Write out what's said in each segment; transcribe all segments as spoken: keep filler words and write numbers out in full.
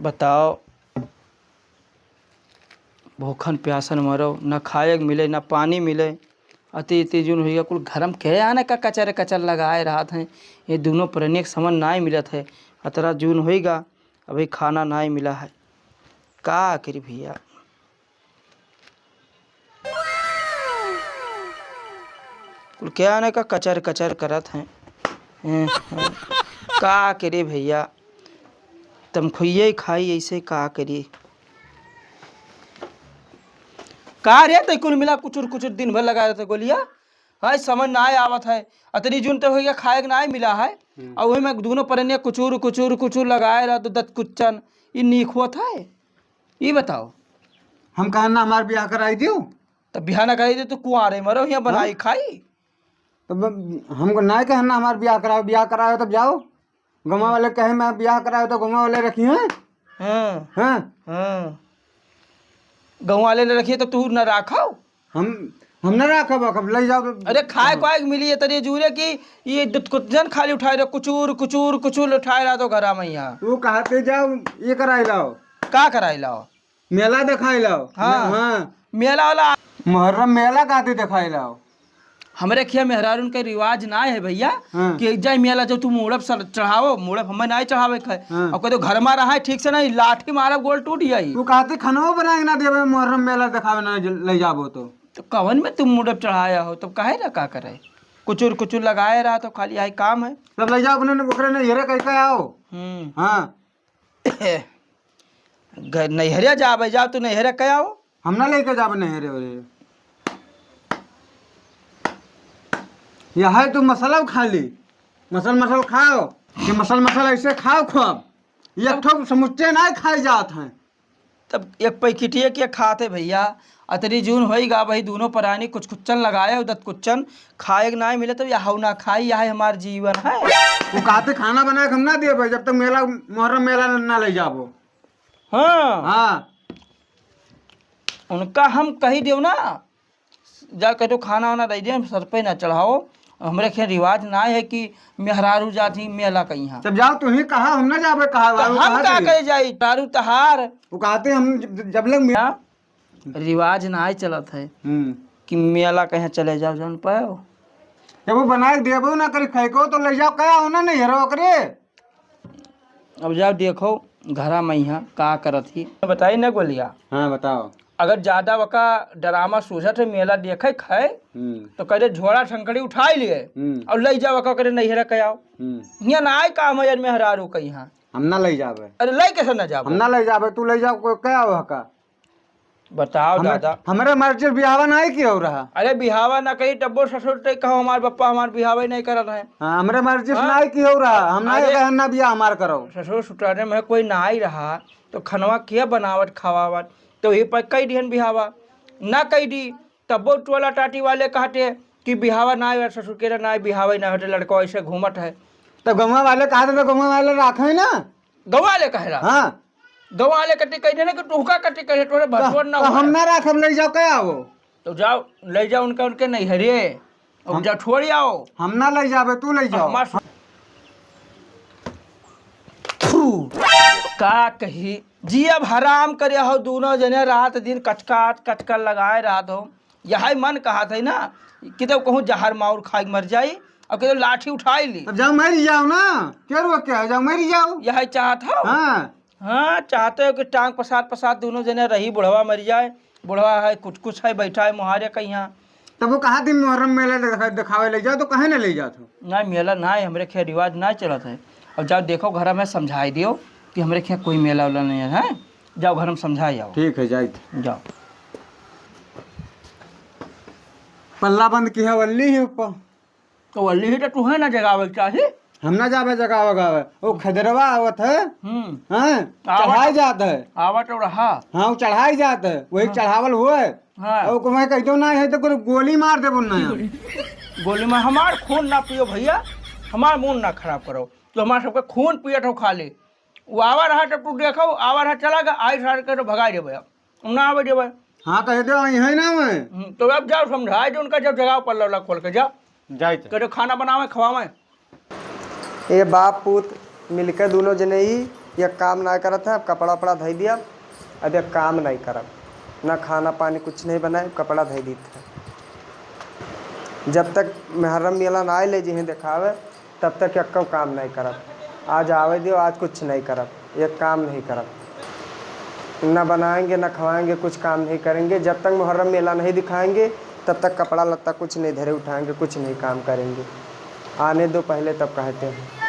बताओ, भूखन प्यासन मरो, न खाए के मिले, न पानी मिले। अति इति जुन हुई गा, कुल घरम के आने का कचर कचर लगाए रहत हैं। ये दुनो परनिया के समझ नाई मिलत है। अतरा जुन हुई गा, अभी खाना नाई मिला है। का करी भइया? कुल के आने का कचर कचर करत हैं। हैं, हैं। का करी भइया? तमखुइये खाई ऐसे का करी? का रे, तै कुल मिला कुचुर कुचुर दिन भर लगा रहत है गोलिया? हाँ, समझ नाई आवत है। अतनी जुन तो होइगा, खाए के नाई मिला है। हम्म। अउर वही में दुनो परनिया कुचुर, कुचुर, कुचुर लगाए रहत, दत कुच्चन। ई नीक होत है? ई बताओ। हम कहन ना हमार बियाह कराई दियो। तब बियाह ना कराई दे तो कुआरे मरो, हियाँ बनाई हाँ? खाई। तब हमको नाई कहन ना हमार बियाह कराओ, बियाह कराओ तब जाओ। गौवा वाले कहे मैं बियाह कराओ तो गौवा वाले रखी हैं। हाँ। हाँ। हाँ। गौवा वाले न रखिए तो तू न राखो। हम, हम न राखब, अब ले जाओ तो अरे खाए हाँ। कोई मिली है तरी जूरे की, ये दुत कुछ जन खाली उठाए रहो, कुचूर, कुचूर, कुचूर उठाए रहा तो घरा में यहाँ। वो कहा ते जाओ, ये कराई लाओ। का कराई लाओ? मेला देखाई लाओ। हाँ। हाँ। मेला वाला। मुहर्रम मेला का दे देखाई लाओ। हमरे खिया मेहरारून के रिवाज ना है भइया हाँ। कि एक जाए मेला जो तू मूड़प सर चढ़ाओ, मूड़प हमें ना चढ़ावे के है। हाँ। और कोई तो घर में रहा है ठीक से नहीं, लाठी मारब गोल टूट जाई। तू कहती खनवा बना के ना देवे, मुहर्रम मेला देखावे ना ज-, ले जाबो तो। तो कवन में तुम मूड़प चढ़ाया हो, तब काहे ना का करे? कुचुर कुचुर लगाए रहा तो खाली यही काम है। तब ले जाओ अपने ने, ओकरे ने हेरे कह के आओ। हम्म। हाँ। घर नैहरे जाबे, जाओ तू नैहरे कह आओ। हम ना लेके जाबे नैहरे ओरे। यह है तू मसाला खा ली, मसल मसल खाओ, कि मसल मसल ऐसे खाओ खूब। ये एक ठो समुच्चे ना खाए जात हैं। तब एक पैकेटिए के खाते भइया, अतरी जून होई गा भाई, दोनों परानी कुछ कुच्चन लगाए, उदत कुच्चन खाए के ना मिले, तब यह ना खाई, यह हमार जीवन है। वो कहते खाना बना के हम ना देबे, जब तक मेला, मुहर्रम मेला ना, ना ले जाबो। हाँ। हाँ। उनका हम कही देव ना, जा कह दो खाना वाना दे दे, हम सर पे ना चढ़ाओ। हमरे के रिवाज ना है कि मेहरारू जाती मेला कहीं। तब जाओ, तू ही कहा, हम ना जाबे कहा, तो बाबू हम कहा का दे। करे जाई, मेहरारू तहार। वो कहते हम जब, जब लग मे- हाँ? रिवाज ना चलत है हम्म। कि मेला कहीं चले जाओ, जौन पाओ। जब वो बना के देबो ना करी खाई को, तो ले जाओ, कहा हो ना, नहीं हरो ओकरे। अब जाओ देखो घरा में यहाँ का करत ही। बताई ना गोलिया। हाँ, बताओ। अगर ज्यादा वका ड्रामा सूझत है, मेला देखे खाए, हम्म। तो करे झोला ठंकड़ी उठाई लिए हम्म। और ले जाओ वका करे नैहरा के आओ। हम्म। हियाँ ना आए काम है यार मेहरारू का यहाँ। हम ना ले जाबे। अरे ले कैसे ना जाबे? हम ना ले जाबे, तू ले जाओ, कोई क्या हो हका? बताओ हमरे, दादा। हमरे मर्जी से बिहावा नाहीं किहो रहा। अरे बिहावा ना कही, तब्बो ससुर ते कहो, हमार बप्पा हमार बिहावा ही नहीं करत है। हाँ, हमरे मर्जी से हाँ? नाहीं किहो रहा, हम नाहीं अरे कहन ना बियाह हमार करो। ससुर सुटारे में कोई नाहीं रहा, तो खनवा के बनावत खवावत, तो वही पर कई दिहन बिहावा, ना कई दी, तब्बो टोला टाटी वाले कहते कि बिहावा ना आवे, ससुर के ना बिहावा ही ना होते, लड़का ऐसे घूमत है। तो गौवा वाले कहते तो गौवा वाले राखे ना। गौवा वाले कहे रहा? हाँ। गौवा वाले कति कह देना कि तुहका कति कहे, तोरे तो, भसुर ना तो हुआ। हम ना राखब, ले जाओ, क्या आओ? तो जाओ, ले जाओ उनका, उनके नैहरे। अब हम, जाओ, छोड़ आओ। हम ना ले जाबे, तू ले जाओ। हमार सु-, थू, का कही, जी अब हराम करे हो, दोनों जने रात दिन कचकाट, कचकल लगाए रहत हो। यही मन कहत है ना कि तब कहूँ जहर माउर खाई मर जाई, और कहते लाठी उठाई ली। तब जाओ मर जाओ ना, के रोक के है, जाओ मर जाओ। यही चाहत हो? हाँ। हाँ, चाहते हो कि टांग पसार पसार दोनों जने रही, बुढ़वा मर जाए, बुढ़वा है कुछ कुछ है बैठा है मुहारे कहीं। तब वो कहा दिन मुहर्रम मेला दिखा-, दिखावे ले जाओ तो कहे ना ले जात हो? ना, मेला ना है, हमरे खिया रिवाज ना चलत है। अब जाओ देखो घर में समझाई दियो कि हमरे खिया कोई मेला उला नहीं है, हैं? जाओ घर में समझाई आओ। ठीक है, जाइत। जाओ। पल्ला बंद किहा वल्ली ही ऊपर। तो वल्ली ही तो तू है ना जगावे के चाही। हम ना जाबे जगावे गावे। वो खदेरवा आवत है। हम्म। हैं? आवत। चढ़ाई जात है। आवत तो रहा। हाँ, वो चढ़ाई जात है। वही हाँ। चढ़ावल हुए। हाँ। और मैं कह दो ना है तो कोई गोली मार देबो ना। गोली मार, हमार खून ना पियो भैया, हमार मूड ना खराब करो। तो हमार सबके खून पियत हो खाली। वो आवा रहा तब तू देखो, आवा रहा चला गया, आई सार के तो भगा देबे। हम ना आवे देबे। हाँ, कह दो, आई है ना मैं। हम्म, तो अब जाओ समझाए दो उनका, जब जगाओ पल्ला उल्ला खोल के जाओ। जाइत। कह दो खाना बनावे, खवावे। ए बाप पूत मिलके दोनों जने ई एक काम नाहीं करत है, अब कपड़ा उपड़ा धइ दिया, अब एक काम नाहीं करब, ना खाना पानी कुछ नहीं बनाए, कपड़ा धइ दीत है। जब तक मुहर्रम मेला ना आए ले जिहें देखावे, तब तक एक्को काम नहीं करब। आज आवे दियो, आज कुछ नहीं करब, एक काम नहीं करब, ना बनाएंगे, ना खवाएंगे, कुछ काम नहीं करेंगे। जब तक मुहर्रम मेला नहीं दिखाएंगे, तब तक कपड़ा लत्ता कुछ नहीं धरे उठाएंगे, कुछ नहीं काम करेंगे। आने दो पहले, तब कहते हैं।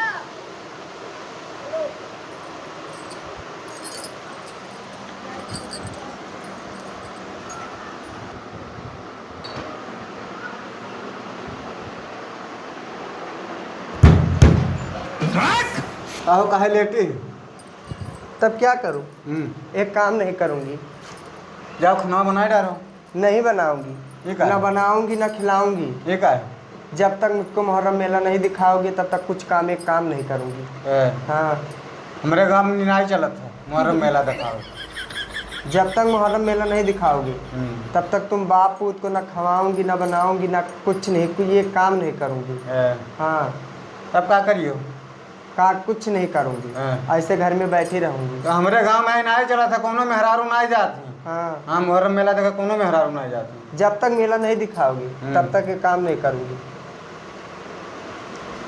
आहो, काहे लेटी? तब क्या करूँ? हम्म। एक काम नहीं करूँगी। जाओ, खाना बनाए डालो। नहीं बनाऊँगी। ये का ना है? बनाऊँगी, ना खिलाऊँगी। ये का है? जब तक मुझको मुहर्रम मेला नहीं दिखाओगे, तब तक कुछ काम, एक काम नहीं करूँगी। ए, हाँ। हमरे गाँव में नहीं चलत है मुहर्रम मेला दिखाओ। जब तक मुहर्रम मेला नहीं दिखाओगे, हम्म। तब तक तुम बाप पूत को ना खवाऊँगी, ना बनाऊँगी, ना कुछ नहीं, कोई ये काम नहीं करूँगी। ए। हाँ। तब का करियो? का कुछ नहीं करूँगी, हाँ। ऐसे घर में बैठी रहूँगी। तो हमरे गाँव में नाहीं चलत है, कौनो मेहरारू नाहीं जात है। हाँ। हाँ, मुहर्रम मेला देखे कौनो मेहरारू नाहीं जात है। जब तक मेला नहीं दिखाओगे, हम्म। तब तक ये काम नहीं करूँगी।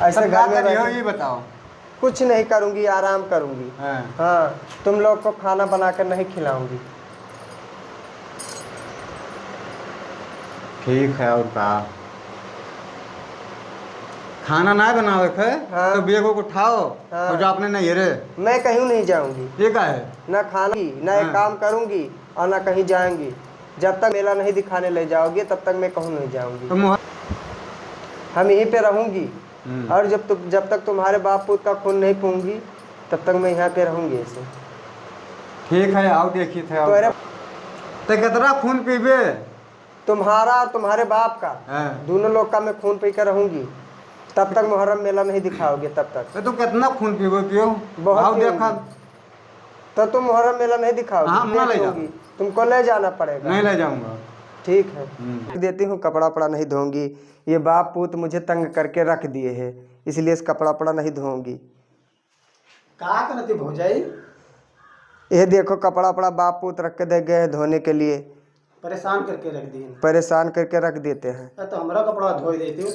ऐसे तब घर का में करियो, बैठे ये बताओ। कुछ नहीं करूँगी, आराम करूँगी। हाँ। हाँ, तुम लोग को खाना बना कर नहीं खिलाऊँगी। ठीक है, और का? खाना ना बनावे के, हाँ। तो बैग को उठाओ हाँ। और जाओ अपने नैहरे। मैं कहीं नहीं जाऊँगी। ये का है? ना खाना, ना एक हाँ। काम करूँगी और ना कहीं जाऊँगी। जब तक मेला नहीं दिखाने ले जाओगे, तब तक मैं कहूँ नहीं जाऊँगी। तो मुह- हम यहीं पे रहूँगी। हम्म। और जब तक, जब तक तुम्हारे बाप पूत का खून नहीं पीऊँगी, तब तक मैं यहाँ पे रहूँगी ऐसे। ठीक है, आओ देखी थे, आओ। तो अरे ते कितना खून पीबे? तुम्हारा और तुम्हारे बाप का, हाँ। दोनों लोग का मैं खून पी के रहूँगी, तब तक मुहर्रम मेला नहीं दिखाओगे, तब तक। तो तू कितना खून पीबे, पियो? बहुत आओ पीऊँगी। देखा। तो तुम मुहर्रम मेला नहीं दिखाओगे, हाँ, हम ना देख ले जाओ। लूँगी। तुमको ले जाना पड़ेगा। नहीं ले जाऊँगा। ठीक है। हम्म। देती हूँ, कपड़ा उपड़ा नहीं धोऊँगी। ये बाप पूत मुझे तंग करके रख दिए हैं, इसलिए इस कपड़ा उपड़ा नहीं धोऊँगी। का करती भौजाई? ये देखो, कपड़ा उपड़ा बाप पूत रख के दे गए हैं धोने के लिए। परेशान करके रख दिए हैं। परेशान करके रख देते हैं। अरे, तो हमरा कपड़ा धोई देती हूँ।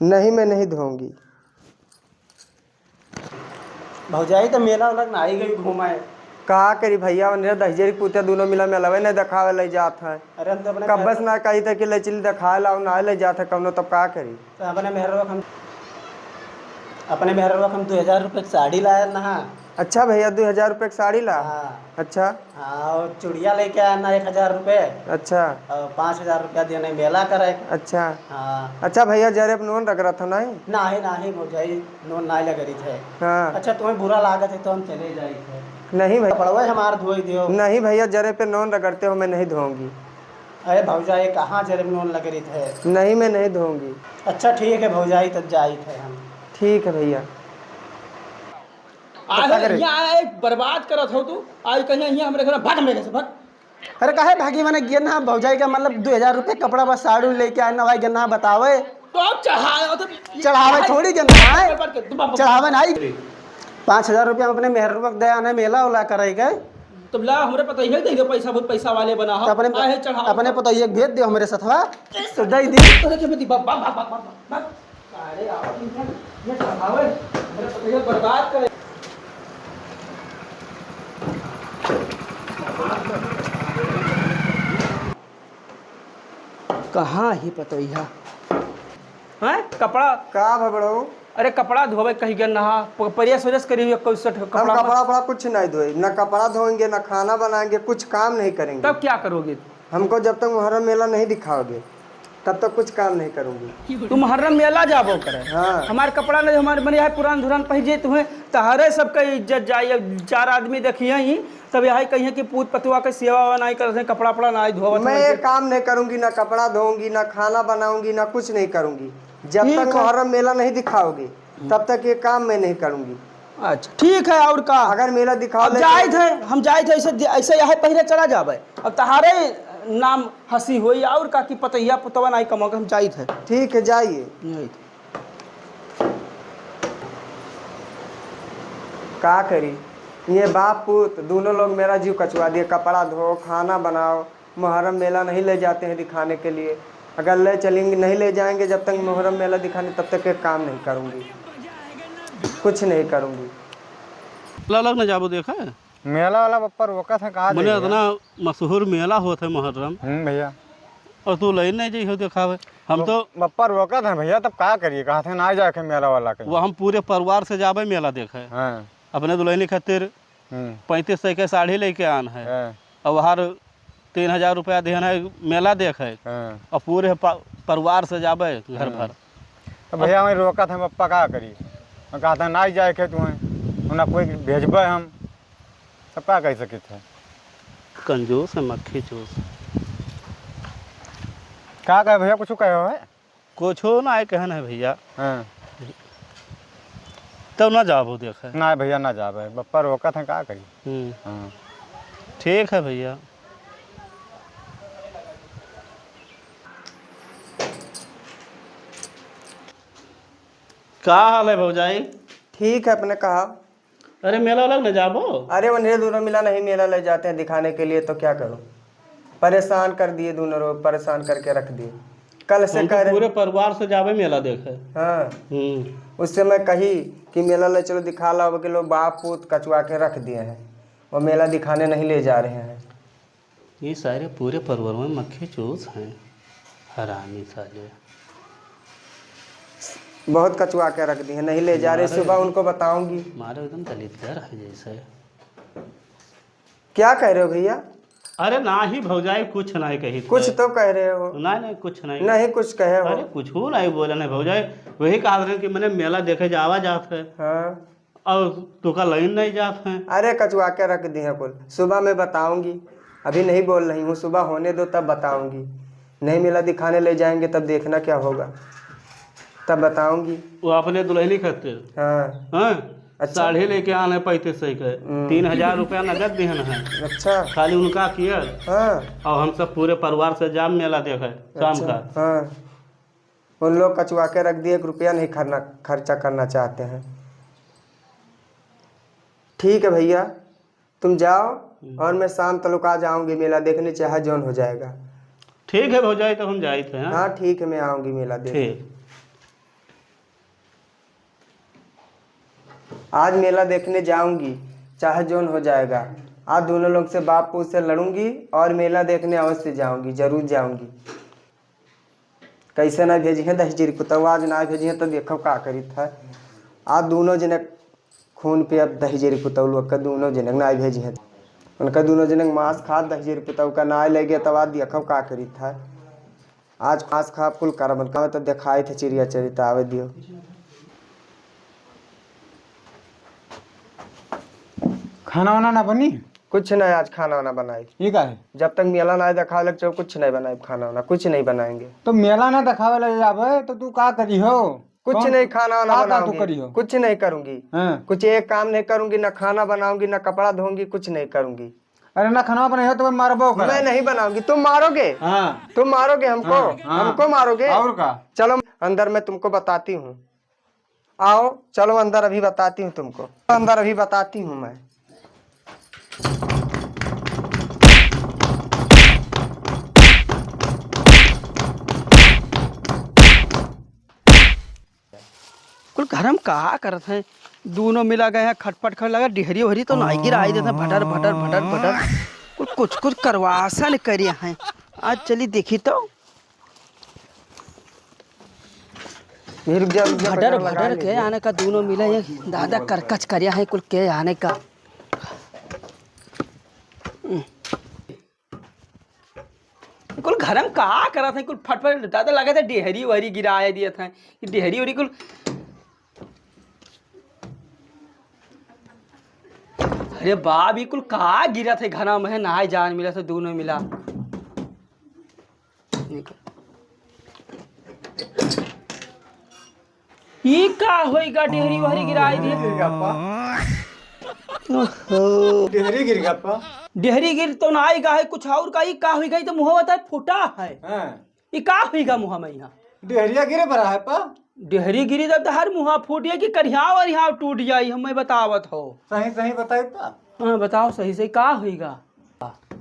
नहीं, मैं नहीं धोऊँगी। भौजाई तो मेला उला ना आई गई घूमाए। का करी भैया, उन्हें दहिजरी पूते दोनों मिला मेलवे नहीं देखावे ले जात है। अरे हम तो अपने कब बस घर ना कही था कि ले चल देखाए लाओ, ना ले जात है कौनो, तब का करी? तो अपने मेहरवा के हम, अपने मेहरवा के हम दो हजार रुपये की साड़ी लाए ना। अच्छा भैया, दो हजार रुपये की साड़ी ला? हाँ। अच्छा। हाँ, और चुड़िया लेके आया ना एक हजार रुपये। अच्छा। और पाँच हजार रुपया देने मेला करे। अच्छा। हाँ। अच्छा भैया, जरे पे नून रगड़त हो नहीं? नहीं, नहीं भौजाई, नून नहीं रगड़ी थे। हाँ। अच्छा, तुम्हें बुरा लागत है तो हम चले जाई थे। नहीं भैया। कपड़वा हमार धोई दियो। नहीं भैया, जरे पे नून रगड़ते हो, मैं नहीं धोऊँगी। अरे भौजाई, कहाँ जरे पे नून रगड़ी थे? नहीं, मैं नहीं धोऊँगी। अच्छा ठीक है भौजाई, तब जाई थे हम। ठीक है भैया। आज पता करे। यहाँ आए बर्बाद करत हो तू, आज कहीं यहाँ हमरे घर में भाग, हमरे घर से भाग। अरे काहे भागी, मने गेना भौजाई का मतलब दो हजार रुपये कपड़ा बस साड़ी लेके आए ना भाई, गेना बतावे। तो अब चढ़ावे, तो चढ़ावे थोड़ी गेना है। बर्बाद कर, तू बाप- चढ़ावे नहीं। पाँच हजार रुपया हम अपने मेहरवा के दे आने मेला उला करे के। तब ला हमरे पता ही है, देख पैसा बहुत पैसा वाले बना हो। तो अपने आए चढ़ावे। अपने पता ही भेज दियो हमरे सथवा, तो दे दी। तो देखे बेटी, बाप, बाप, बाप। अरे, आवत नहीं है, ये चढ़ावे, मेरे पतैया बर्बाद करे। कहाँ ही पतैया? हैं? कपड़ा? का भबड़ो? अरे, कपड़ा धोवे कही गया नहा, प-, प्रेस व्रेस करी हुई, कोई सट हम कपड़ा कपड़ा, कपड़ा कुछ नहीं धोए, ना कपड़ा धोएंगे, ना खाना बनाएंगे, कुछ काम नहीं करेंगे। तब क्या करोगे? हमको जब तक मुहर्रम मेला नहीं दिखाओगे, तब तक कुछ काम नहीं करूँगी। तू मुहर्रम मेला जाबो करे। हाँ। हमार कपड़ा नहीं, हमारे मने यहाँ पुरान धुरान पहिर जे तुम्हें, तहरे सबके इज्जत जाई। अब चार आदमी देखिए ही, तब यही कहिए कि पूत पतुआ के सेवा वेवा नहीं करत हैं, कपड़ा उपड़ा नहीं धोवत मैं हैं। ये काम नहीं करूँगी, ना कपड़ा धोऊंगी, ना खाना बनाऊंगी, ना कुछ नहीं करूँगी। जब ठीक तक है। मुहर्रम मेला नहीं दिखाओगे, तब तक ये काम मैं नहीं करूँगी। अच्छा, ठीक है, और का? अगर मेला दिखाओ अब ले जाइत तो है, हम जाइत है, ऐसे, ऐसे यहाँ पहिरे चला जाबे। अब तहारे नाम हँसी होई, और का कि पतैया पुतवा नाई कमाओगे, हम जाइत है। ठीक है, जाइए। जाइत। का करी, ये बाप पूत दोनों लोग मेरा जीव कचवा दिए। कपड़ा धो, खाना बनाओ, मुहर्रम मेला नहीं ले जाते हैं दिखाने के लिए। अगर ले चलेंगे, नहीं ले जाएंगे जब तक मुहर्रम मेला दिखाने, तब तक एक काम नहीं करूँगी, कुछ नहीं करूँगी। अलग न जाबो देखा। मेला वाला बप्पा रोकत है, कहाँ मने जाइए? इतना मशहूर मेला होत है मुहर्रम। हम्म भैया। और तू लइन नहीं जइहो देखावे। हम तो तो बप्पा रोकत है भैया, तब का करिए, कहा थे ना जाके मेला वाला कहीं। वो हम पूरे परिवार से जाबे मेला देखे। हाँ। अपने दुल्हनी खातिर हम्म। पैंतीस सौ के साड़ी लेके आन है। हाँ। और वहाँ तीन हजार रुपया देहन है मेला देखे। हाँ। और पूरे प-, परिवार से जाबे घर हाँ। भर। तो भैया, वहीं रोकत है, बप्पा का करी? हम कहते हैं, "ना जाए के तुम्हें, ना कोई भेजबे हम।" तब का कह सकित है? कंजूस है, मक्खी चूस। का कहे भैया, कुछ कहे हो है? कुछ ना आए कहन है भैया। हाँ। तब ना जाबो देखे। ना भैया, ना जाबे, बप्पा रोकत है, का करी? हम्म। हाँ। ठीक है भैया। का हाल है भौजाई? ठीक है, अपने कहा? अरे मेला वाला न जाबो? अरे उन्हें दोनों मिला नहीं मेला ले जाते हैं दिखाने के लिए, तो क्या करूँ? परेशान कर दिए दोनों लोग, परेशान करके रख दिए। कल से हम तो कह रहे पूरे परिवार से जाबे मेला देखे। हाँ। हम्म। उससे मैं कही कि मेला ले चलो दिखा लाओ, कि लोग बाप पूत कचवा के रख दिए हैं, वो मेला दिखाने नहीं ले जा रहे हैं। ये सारे पूरे परिवार में मक्खी चूस हैं, हरामी साले। बहुत कचवा के रख दिए, नहीं ले जा रहे, मारे सुबह एकदम, उनको बताऊंगी। मारे एकदम दलिद्दर है जैसे। क्या कह रहे हो भैया? अरे ना ही भौजाई, कुछ नहीं कही थे। कुछ तो कह रहे हो। नहीं, नहीं, कुछ नहीं। नहीं, कुछ कहे हो। अरे कुछ नहीं बोले नहीं भौजाई, वही कहा रहे कि मैंने मेला देखे जावा जात है। हाँ। और तू का लाइन नहीं जात है। अरे कचवा के रख दी है कुल, सुबह मैं बताऊंगी, अभी नहीं बोल रही हूँ, सुबह होने दो तब बताऊंगी। नहीं मेला दिखाने ले जाएंगे तब देखना क्या होगा, तब बताऊंगी। वो अपने दुल्हनी खातिर। हाँ। हाँ? अच्छा। साड़ी लेके आन है पैंतीस सौ के, हम्म। तीन हजार रुपया नगद दिहन है। अच्छा। खाली उनका किया। हाँ। और हम सब पूरे परिवार से जाम मेला देखे शाम अच्छा, का। हाँ। उन लोग कचवा के रख दिए, एक रुपया नहीं खरना, खर्चा करना चाहते हैं। ठीक है भैया, तुम जाओ हम्म। और मैं शाम तलक आ जाऊंगी मेला देखने, चाहे जौन हो जाएगा। ठीक है भौजाई, तो हम जाइत हैं, हाँ? हाँ, ठीक है, मैं आऊंगी मेला देखने। ठीक। आज मेला देखने जाऊंगी, चाहे जौन हो जाएगा। आज दोनों लोग से बाप पूत से लड़ूंगी और मेला देखने अवश्य जाऊंगी, जरूर जाऊंगी। कैसे ना भेजिहें दहिजरी पुतौ, आज ना भेजिहें तो देखो का करित है। आज दोनों जने खून पे अब दहिजरी पुतौ लोग के दोनों जने ना भेजिहें। उनका दोनों जने मांस खात दहिजरी पुतौ का ना ले गया, तब आज देखो का करित है। आज मांस खा कुल करब, उनका में तो देखाई थे चिड़िया चरित आवे दियो। खाना वाना ना बनी? कुछ नहीं, आज खाना वाना बनाई। ये का है? जब तक मेला ना दिखावे लग जाओ, कुछ नहीं बनाई, खाना वाना कुछ नहीं बनाएंगे। तो मेला ना दिखावे लग जावे तो तू का करी हो? कुछ कौन? नहीं, खाना वाना का, का तू बनाऊंगी। करी हो? कुछ नहीं करूंगी। हाँ। कुछ एक काम नहीं करूंगी, ना खाना बनाऊंगी, ना कपड़ा धोऊंगी, कुछ नहीं करूंगी। अरे ना खाना बनाई हो तो मैं मारबो करा। मैं नहीं बनाऊंगी, तुम मारोगे। हाँ। तुम मारोगे हमको? हाँ, हाँ। हमको मारोगे? और का? चलो अंदर, मैं तुमको बताती हूँ। आओ, चलो अंदर, अभी बताती हूँ तुमको, अंदर अभी बताती हूँ मैं। कुल घर में का करत हैं, दोनों मिला गए हैं, खटपट कर लगा, डिहरी ओहरी तो नाई गिराई देते हैं, भटर भटर भटर भटर। कुल कुछ कुछ करवासन करिया हैं। आज चली देखी तो। ये रुक जा, रुक जा, भडर पकड़ लगा भडर ले। के आने का दोनों मिला, ये दादा करकच करिया है कुल के आने का। कुल घर में का करत है, कुल फटफट दादा लगे थे, डेहरी वहरी गिराए दिए थे, ये डेहरी वहरी कुल। अरे बाप, ये कुल का गिरत है घर में, नाई जान मिला तो दोनों मिला। ई का होई गा, डेहरी वहरी गिराई दिए। गिर गया पा। ओहो। डेहरी गिर गया पा। डेहरी गिर तो ना आई गा है, कुछ और का, ई का होई गा, ई तो मुंह होता है फूटा है। हाँ। ई का होई गा मुंह में यहाँ? डेहरिया गिरे भरा है पा। डेहरी गिरी तब तोहार मुँहा फूट जाई कि करिहाव अरिहाव टूट जाई, हमें बतावत हो। सही सही बताई बा। हाँ, बताओ सही सही का होइगा?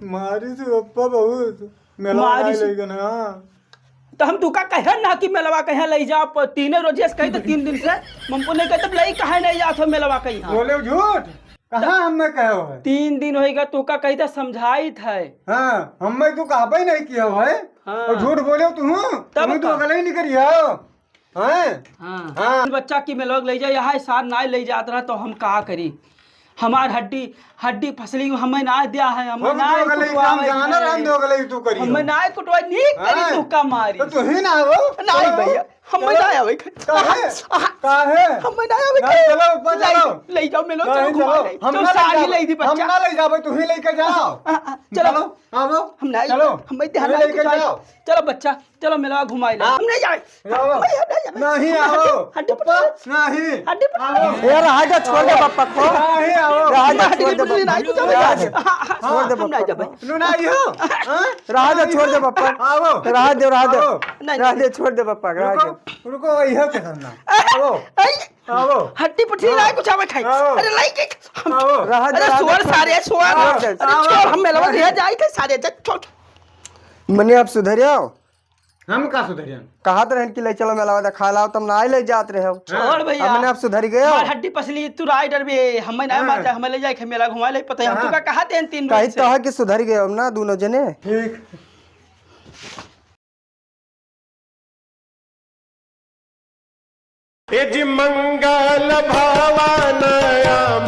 मारी से पप्पा बहुत मेला मारी से। लइगन, हाँ। तो हम तुका कहे ना कि मेलवा कहे लइ जा, प-, तीने रोजे से कही तो तीन दिन से मम्पू नहीं कहे, तब लइ कहे नहीं जात हो मेलवा कहीं, हाँ। बोले झूठ। कहाँ हमें कहे हो है? तीन दिन होइगा, तुका कही तो समझाइत है। हाँ, हमें तू कहबे नहीं किया हो है। हाँ। और झूठ बोले तू, तब तू तो का? गले ही नहीं करियो। हैं? हाँ। हाँ। बच्चा की मेलवा लइ जा, यहाँ सार नाय लइ जात रहा तो हम का करी? हमार हड्डी, हड्डी फसली हमें नाय दिया है, हमें हम नाय दो गले कुटवा काम है, जाना रहन दो गले तू करियो। हमें नाय कुटवा, नहीं करी हाँ। तू का मारी। तो तू ही ना हो। नहीं चलो। भैया, हम चलो। ना आवे। काहे? आहा, काहे? हम ना आवे। नहीं, चलो, ऊपर चलो। ले जाओ, मेलो, नहीं, चलो, घुमा चलो। ले। हम चलो, ना ले साड़ी जाबे। ले दी हम बच्चा। ना ले जाबे, तू ही लेके जाओ। आ, आ, चलो। चलो, आवो। हम नहीं, चलो। हम ध्यान नहीं लेके कुछ आए। जाओ। चलो बच्चा, चलो मेला घुमाई ले। हाँ। हम नहीं जाए। जाओ। हम नहीं जाए। नहीं, आवो। हड्डी पप्पा, पटरी। नहीं। हड्डी पटरी। आवो। ए, रहा दे, छोड़ दे पप्पा को। नहीं, आवो। रहा दे, हड्डी छोड़ दे पटरी पप्पा। नहीं, कुछ रहा दे। हाँ, हाँ, छोड़ दे हम नहीं पप्पा जाबे। को। नु नहीं हो? हाँ? रहा दे, छोड़ दे पप्पा। आवो। रहा दे, रहा दे। आवो। नहीं, रहा नहीं। दे, छोड़ दे पप्पा, रहा दे। रुको, रुको, वही है कहना। आवो। आई। आवो। हड्डी पट्टी हाँ। लाए कुछ आवे खाई। आओ। अरे लाई के हम आओ। रहा दे, अरे रहा दे, सुअर छोड़ सारे दे। सुअर। आओ, अरे आओ। छोड़ हम मेलवा दिया जाई थे सारे जग छोड़। मने आप सुधर आओ। हम का सुधरियन? कहा तो रहन कि ले चलो मेलवा देखा लाओ, तुम ना ले जात रहे हो। छोड़ भैया। हमने आप सुधर गए हो। हमार हड्डी पसली तू राय डर बे, हमें ना हाँ। मारता, हमें ले जाए के मेला घुमा ले, पता है हम हाँ। तुका कहा देन तीन कहीं दिन से। तो है कि सुधर गए हो ना दोनों जने। ठीक। ए जी मंगल भवन आम